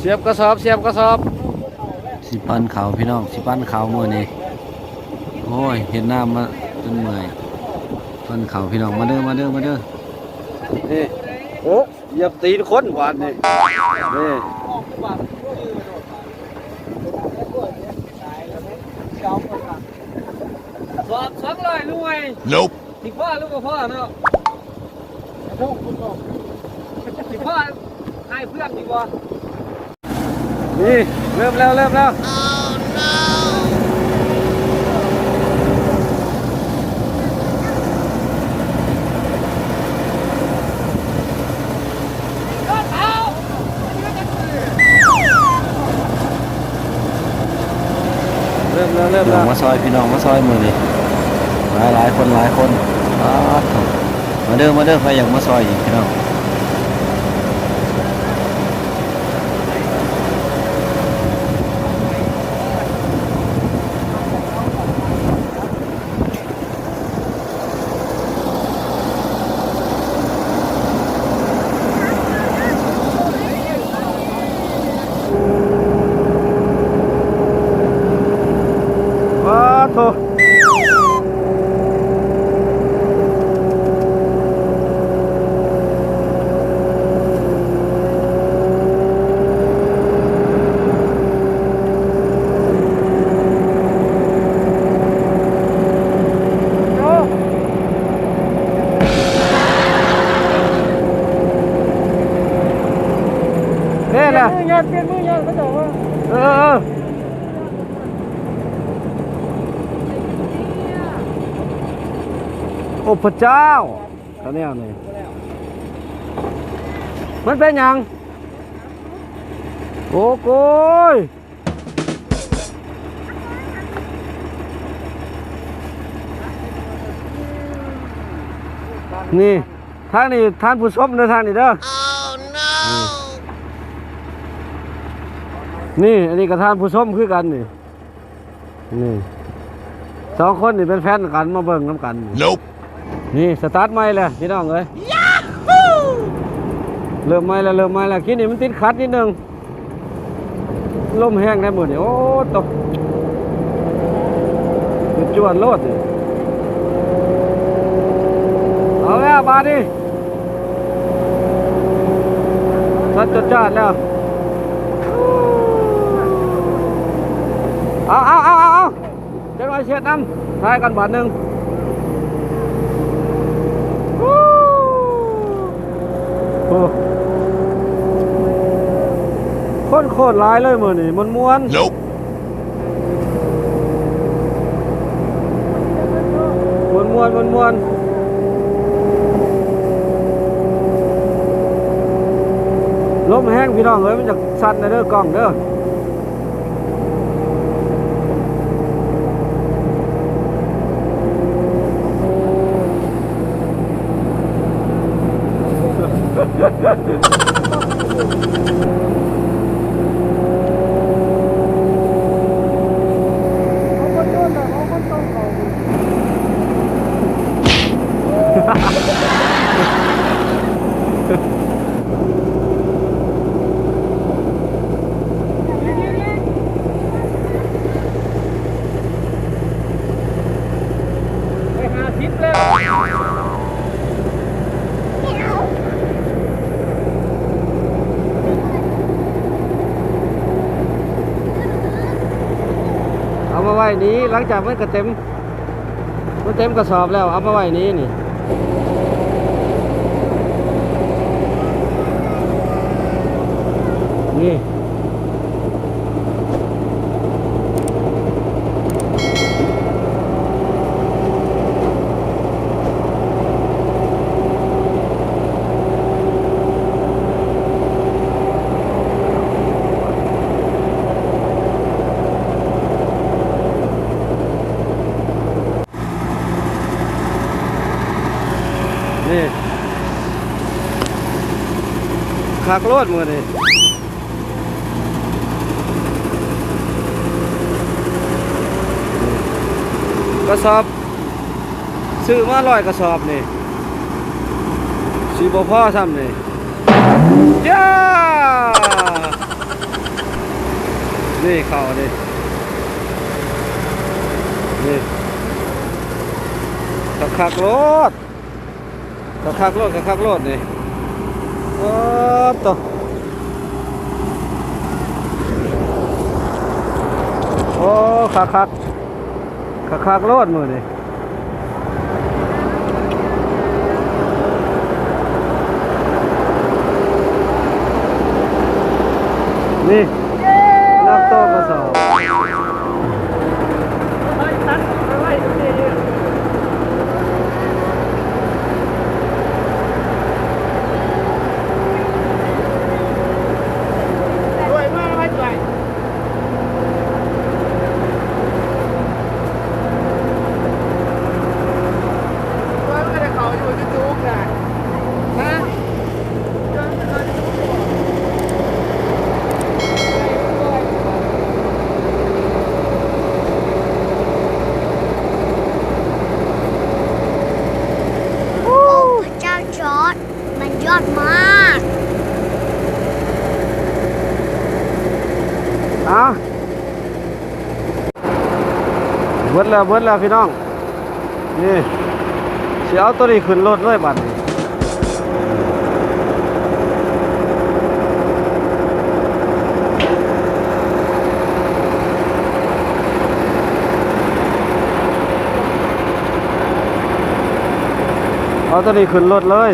ສຽບກະສອບ ສຽບກະສອບ ຊິປັ້ນເຂົ້າພີ່ນ້ອງ ຊິປັ້ນເຂົ້າມື້ນີ້. ໂອ້ຍ ເຮັດນາມາຈົນເມື່ອຍ ປັ້ນເຂົ້າພີ່ນ້ອງ ມາເດີ ມາເດີ ມາເດີ. ນີ້ ໂອ້ ຢຽບຕີນຄົນບາດນີ້ ນີ້ ສອບສອງຮ້ອຍໜ່ວຍ Nope. ຊິພໍຫຼືບໍ່ພໍເນາະ ຊິພໍໃຫ້ເພື່ອນດີກວ່າ. ນີ້ ເລີ່ມແລ້ວ ເລີ່ມແລ້ວ. ເລີ່ມແລ້ວ ເລີ່ມແລ້ວ ມາຊ່ອຍພີ່ນ້ອງ ມາຊ່ອຍມື້ນີ້ ຫຼາຍໆຄົນ ຫຼາຍຄົນ. ປາດໂທ້ ມາເດີ ມາເດີ ໃຜຢາກມາຊ່ອຍອີກພີ່ນ້ອງ. ປາດໂທ້ ເດ້ລະ ປ່ຽນມືຍາດ ປ່ຽນມືຍາດ ເຂົາເຈົ້າວ່າ ເອີ ເອີ ເອີ. ໂອ້ ພະເຈົ້າ ຊາແນວນີ້ ມັນເປັນຫຍັງ? ໂອ້ໂກຍ ນີ້ ທາງນີ້ທ່ານຜູ້ຊົມເດີ ທາງນີ້ເດີ. ນີ້ ອັນນີ້ກໍທ່ານຜູ້ຊົມຄືກັນນີ້. ນີ້ ສອງຄົນນີ້ເປັນແຟນກັນ ມາເບິ່ງນຳກັນ. Nope. ນີ້ ສະຕາດໃໝ່ແລ້ວພີ່ນ້ອງເອີຍ. ເລີ່ມໃໝ່ແລ້ວ ເລີ່ມໃໝ່ແລ້ວ. ກີ້ນີ້ມັນຕິດຂັດນິດໜຶ່ງ ລົມແຮງແທ້ມື້ນີ້. ໂອ້ ຕົກ ຈວດໂລດນີ້. ເອົາແລ້ວບາດນີ້ ສັດຈົດຈ້ານແລ້ວ. ເອົາ ເອົາ ເອົາ ເອົາ ເອົາ ຈັກໜ້ອຍເຊັດນຳ ຖ່າຍກັນບາດໜຶ່ງ. ໂອ້ ຄົນໂຄດຫຼາຍເລີຍມື້ນີ້ ມ່ວນໆ. ມ່ວນໆ ມ່ວນໆ ລົມແຮງພີ່ນ້ອງເອີຍ ມັນຈະສັ່ນແດ່ເດີ ກ້ອງເດີ. ໄປຫ້າສິບແລ້ວ ເອົາມາໄວ້ນີ້ ຫຼັງຈາກມັນກະເຕັມ ມັນເຕັມກະສອບແລ້ວ ເອົາມາໄວ້ນີ້ ນີ້ ນີ້. ນີ້ ຄັກໂລດມື້ນີ້ ກະສອບ ຊື້ມາຮ້ອຍກະສອບນີ້ ຊິບໍ່ພໍຊ້ຳນີ້ ຢ່າ. ນີ້ເຂົ້ານີ້ ນີ້ ຄັກໆໂລດ ຄັກໆໂລດ ຄັກໆໂລດນີ້ ໂອ້ໂຕ ໂອ້ ຄັກໆ ຄັກໆໂລດມື້ນີ້. ນີ້ ນັກໂຕກະສອບ ໂອ້ ພະເຈົ້າຈອດ ມັນຍອດມາກ ອາ ເບິດແລ້ວ ເບິດແລ້ວພີ່ນ້ອງ ນີ້ ຊິເອົາໂຕນີ້ຂຶ້ນລົດເລີຍບາດນີ້ ເອົາໂຕນີ້ຂຶ້ນລົດເລີຍ.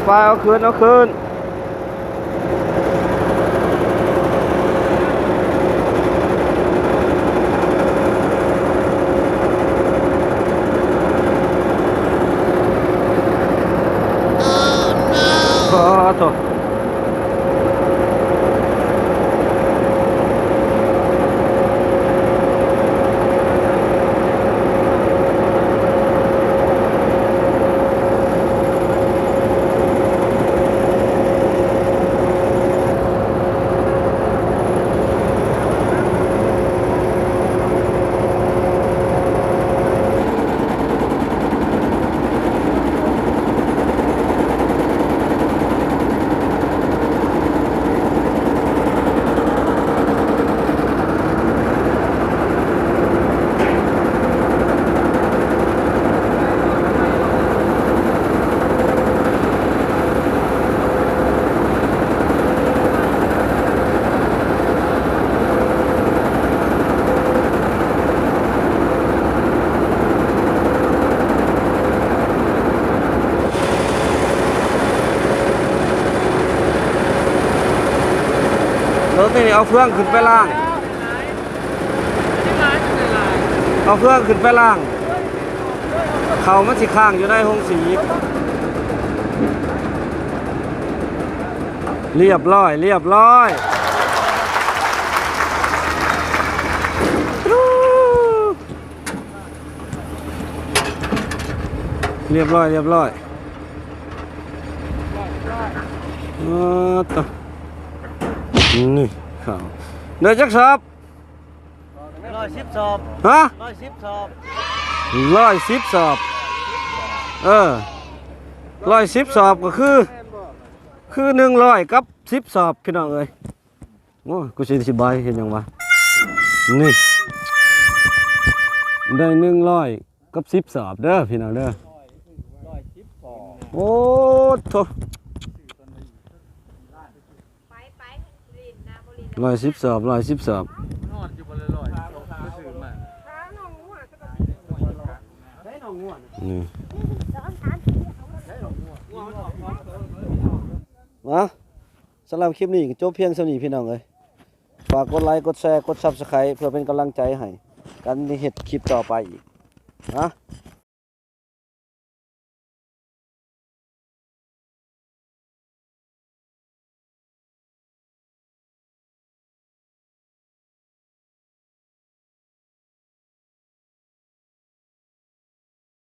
ໄປໆ ເອົາຄືນ ເອົາຄືນ. ຂໍໂທດ. ລົດນີ້ເອົາເຟືອງຂຶ້ນໄປລ້າງ ເອົາເຟືອງຂຶ້ນໄປລ້າງ ເຂົ້າມັນຊິຄ້າງຢູ່ໃນໂຮງສີ. ລຽບຮ້ອຍ ລຽບຮ້ອຍ ລຽບຮ້ອຍ ລຽບຮ້ອຍ. ເອີ ໂຕ ນີ້ເຂົ້າ ໄດ້ຈັກສອບ? ຮ້ອຍສິບສອບ. ຮະ? ຮ້ອຍສິບສອບ. ຮ້ອຍສິບສອບ. ເອີ ຮ້ອຍສິບສອບກໍຄື ຄືໜຶ່ງຮ້ອຍກັບສິບສອບ ພີ່ນ້ອງເອີຍ. ໂອ້ຍ ກູຊິອະທິບາຍເຮັດຫຍັງວະ? ນີ້ ໄດ້ໜຶ່ງຮ້ອຍກັບສິບສອບເດີພີ່ນ້ອງເດີ. ໂອ້ໂທ ຮ້ອຍສິບສອບ ຮ້ອຍສິບສອບ. ນີ້ ມາ ສຳລັບຄລິບນີ້ກໍຈົບພຽງສ່ຳນີ້ພີ່ນ້ອງເອີຍ. ຝາກກົດໄລ ກົດແຊ ກົດຊັບສະໄຄຣບ໌ ເພື່ອເປັນກຳລັງໃຈໃຫ້ກັນເຮັດຄລິບຕໍ່ໄປອີກນະ.